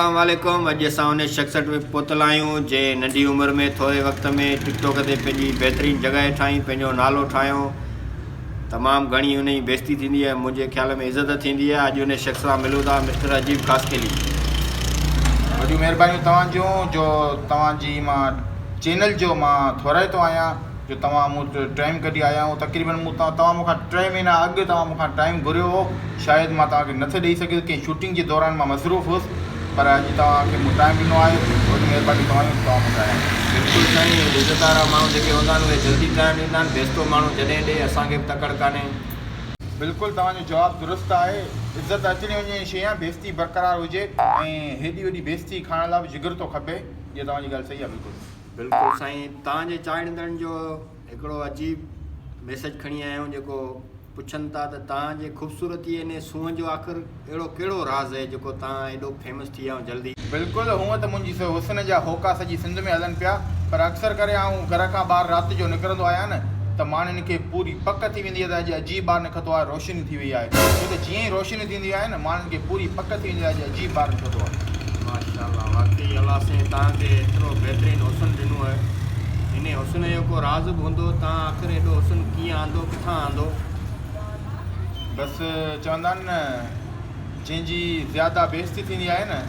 السلام عليڪم اڄ اسان ان شخص وٽ پهتل آهيون جنهن ننڍي عمر ۾ ٿوري وقت ۾ ٽڪ ٽاڪ تي پنهنجي بهترين جڳهه ٺاهي پنهنجو نالو ٺاهيو تمام گهڻي ان جي بيستي ٿيندي آهي منهنجي خيال ۾ عزت ٿيندي آهي اڄ ان شخص سان ملون ٿا مسٽر عجيب خاصخيلي. وڏيون مهربانيون توهان جون جو توهان جي مان چينل جو مان ٿورائتو آهيان جو توهان مون وٽ ٽائيم ڪڍي آيا آهيو تقريبن مون توهان مون کان ٽي مهينا اڳ توهان مون کان ٽائيم گهريو هو شايد مان توهان کي نه ٿي ڏئي سگهيس ڪنهن شوٽنگ جي دوران مان مصروف هوس پر اڄ توهان کي مون ٽائيم ڏنو آهي وڏي مهرباني توهان جي توهان مون وٽ آيا آهيو. بلڪل سائين عزت وارا ماڻهو جيڪي هوندا آهن اهي جلدي ٽائيم ڏيندا آهن بيستو ماڻهو جڏهن ڏي اسان کي به تڪڙ ڪانهي. بلڪل توهان جو جواب درست آهي عزت اچڻي وڃڻي جي شيء آهي بيستي برقرار هجي ۽ هيڏي وڏي بيستي کائڻ لاء به جگر ٿو کپي اها توهان جي ڳالهه صحيح آهي بلڪل. بلڪل سائين توهان جي چاهيندڙن جو هڪڙو عجيب ميسج کڻي آيا آهيون جيڪو پڇن ٿا ته توهان جي خوبصورتي ۽ سونهن جو آخر اهڙو ڪهڙو راز اهي جيڪو توهان ايڏو فيمس ٿي ويا آهيو جلدي. بلڪل هونء ته منهنجي حسن جا هوڪا سڄي سنڌ ۾ هلن پيا پر اڪثر ڪري آئون گهر کان ٻاهر رات جو نڪرندو آهيان نه ته ماڻهن کي پوري پڪ ٿي ويندي آهي ته اڄ عجيب ٻاهر نڪتو آهي روشني ٿي وئي آهي ڇو ته جيئن ئي روشني ٿيندي آهي نه ماڻهن کي پوري پڪ ٿي ويندي آهي ته عجيب ٻار نڪتو آهي. ماشاءالله واقعي الله سائين توهان کي ايترو بهترين حسن ڏنو آهي انهي حسن جو ڪو راز به هوندو توهان آخر ايڏو حسن ڪيئن آندو ڪٿان آندو. بس چوندا آهن نه جنهن جي زياده بيعزتي ٿيندي آهي نه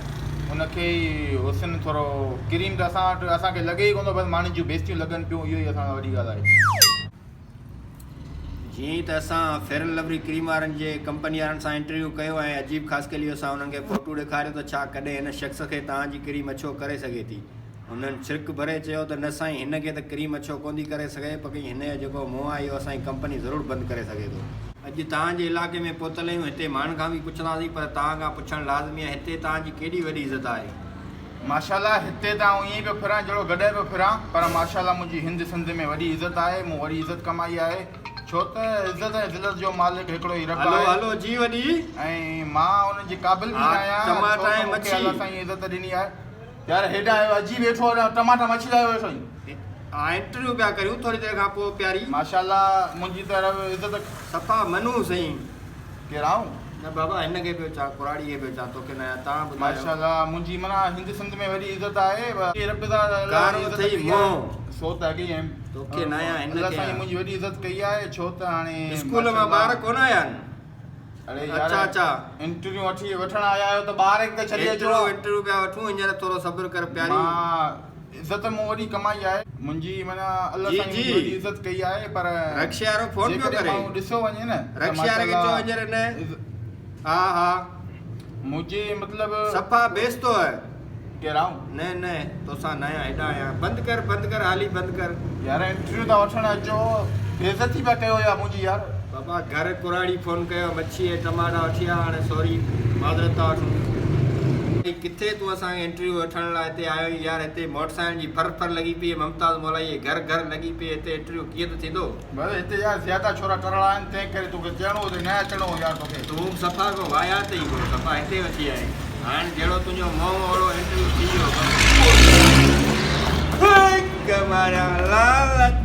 ان کي ئي حسن ٿورو ڪريم ته اسان وٽ اسان کي لڳي ئي ڪونه ٿو بس ماڻهن جون بيعزتيون لڳن پيون اهو ئي اسان لاء وڏي ڳالهه آهي. جيئن ئي ته اسان فيئر اينڊ لولي ڪريم وارن جي ڪمپني وارن سان انٽرويو ڪيو ۽ عجيب خاصخيليء سان انهن کي فوٽو ڏيکاريو ته ڇا ڪڏهن هن شخص کي توهان جي ڪريم اڇو ڪري سگهي ٿي؟ هنن ڇرڪ ڀري چيو ته نه سائين هن کي ته ڪريم اڇو ڪونه ٿي ڪري سگهي پر هن جو جيڪو منهن آهي اهو اسان جي ڪمپني ضرور بند ڪري سگهي ٿو. اڄ توهان جي علائقي ۾ پهتل آهيون هتي ماڻهن کان به پڇنداسين پر توهان کان پڇڻ لازمي آهي هتي توهان جي ڪيڏي وڏي عزت آهي؟ ماشاءالله هتي ته آئون ائين ئي پيو ڦران جهڙو گڏهه پيو ڦران پر ماشاءالله منهنجي هند سنڌ ۾ وڏي عزت آهي مون وڏي عزت ڪمائي آهي ڇو ته عزت ۽ ذلت جو مالڪ هڪڙو ئي رب هلو آهي هلو جي وڏي. ۽ مان ان جي قابل به ها نه آهيان ڇو ٽماٽا ته ۽ مون کي مڇي. الله سائين عزت ڏني آهي. يار هيڏانهن آيو عجيب ويٺو هوڏانهن ٽماٽا مڇي لايو ويٺو آهين. ها انٽرويو پيا ڪريون ٿوري دير کان پوء پياري. ماشاءالله منهنجي ته رب عزت. صفا منو سائين. ڪير آئون؟ نه بابا هن کي پيو چان ڪراڙي کي پيو چان توکي نه آيان توهان ٻڌايو. ماشاءالله منهنجي معنيٰ هند سنڌ ۾ وڏي عزت آهي رب الله ڪارو عزت اٿئي ڪئي آهي منهن. سو ته اڳي ئي توکي نه آيان هن الله کي سائين آيان. منهنجي وڏي عزت ڪئي آهي ڇو ته هاڻي اسڪول مان ٻار ڪونه آيا آهن. اڙي يار اڇا اڇا. انٽرويو وٺي وٺڻ آيا آهيو ته ٻار هڪ ته ڇڏي اچو. انٽرويو انٽرويو پيا وٺون هينئر ٿورو صبر ڪر پياري. مان عزت مون وڏي ڪمائي آهي. منهنجي معنيٰ الله جي سائين جي. منهنجي وڏي عزت ڪئي آهي پر رڪشي وارو فون پيو جيڪڏهن ڪري. ماڻهو ڏسيو وڃي نه ته رڪشي واري کي چئو ماشاءالله هينئر نه ها ها. منهنجي مطلب. صفا بيستو آهي. ڪير آئون؟ نه نه توسان نه آهيان هيڏانهن آهيان بند ڪر بند ڪر حالي بند ڪر. يار انٽرويو ٿا وٺڻ اچو بيعزتي پيا ڪيو يا منهنجي يار. بابا گهر ڪراڙي فون ڪيو مڇي ۽ ٽماٽا وٺي آ هاڻي سوري معذرت ٿا وٺون. ڪٿي تون اسان کي انٽرويو وٺڻ لاء هتي آيو آهين يار هتي موٽر سائيڪلن جي ڦر ڦر لڳي پئي ممتاز مولائي جي گهر گهر لڳي پئي هتي انٽرويو ڪيئن ته ٿيندو. بس هتي يار زياده ڇورا ٽرڙا آهن تنهن ڪري توکي چئڻو هو ته نه اچڻو هو يار توکي. تون به صفا ڪو واهيات ئي هو صفا هتي وٺي آئين هاڻ جهڙو تنهنجو منهن اوهڙو انٽرويو ٿي ويو بس.